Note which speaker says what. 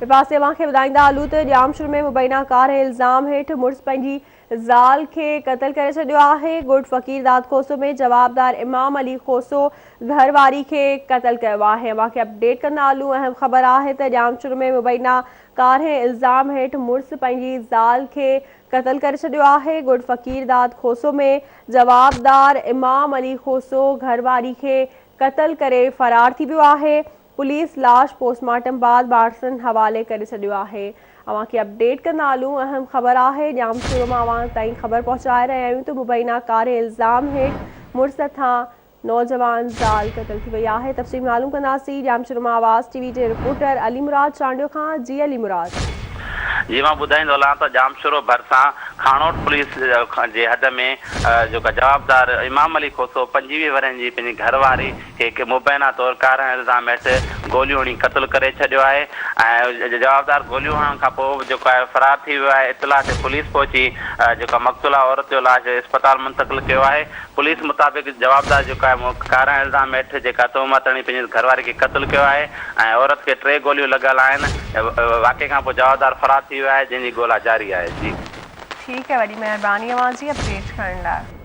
Speaker 1: ٻئي پاسي اوهان کي ٻڌائيندا هلون ته ڄامشورو ۾ مبينا ڪاري الزام هيٺ مڙس پنهنجي زال کي قتل ڪري ڇڏيو آهي. ڳوٺ فقير داد کوسو ۾ جوابدار امام علي کوسو گهر واري کي قتل ڪيو آهي. اوهان کي اپڊيٽ ڪندا هلون اهم خبر آهي ته ڄامشورو ۾ مبينا ڪاري الزام هيٺ مڙس پنهنجي زال کي قتل ڪري ڇڏيو آهي. ڳوٺ فقير داد کوسو ۾ جوابدار امام علي کوسو گهر واري کي قتل ڪري فرار ٿي ويو آهي. پوليس لاش پوسٽ مارٽم بعد وارثن حوالي ڪري ڇڏيو آهي. اوهان کي اپڊيٽ ڪندا هلون اهم خبر آهي ڄامشورو مان اوهان تائين خبر پهچائي رهيا آهيون ته مبينا ڪاري الزام هيٺ مڙس هٿان نوجوان زال قتل ٿي وئي آهي تفصيل معلوم ڪنداسين ڄامشورو مان آواز ٽي وي جي رپورٽر علي مراد چانڊيو کان جي علي مراد.
Speaker 2: جي مان ٻڌائيندو هلان ته ڄامشورو ڀرسان کاڻوٺ پوليس جي حد ۾ جيڪا جوابدار امام علي کوسو 25 ورهين جي پنهنجي گهر واري کي هڪ مبينا طور ڪارنهن الزام هيٺ گوليون هڻي قتل ڪري ڇڏيو آهي ۽ جوابدار گوليون هڻڻ کان پوء به جيڪو آهي فرار ٿي ويو آهي اطلاع تي پوليس پهچي جيڪو مقتولا عورت جو لاش اسپتال منتقل ڪيو آهي پوليس مطابق جوابدار جيڪو آهي ڪارنهن الزام هيٺ جيڪا تهمت هڻي پنهنجي گهر واري کي قتل ڪيو آهي ۽ عورت کي ٽي گوليون لڳل آهن واقعي کان پوء جوابدار فرار ٿي ويو آهي جنهن جي ڳولا جاري آهي جي.
Speaker 1: ٺيڪ آهي وڏي مهرباني اوهان جي اپڊيٽ ڪرڻ لاء.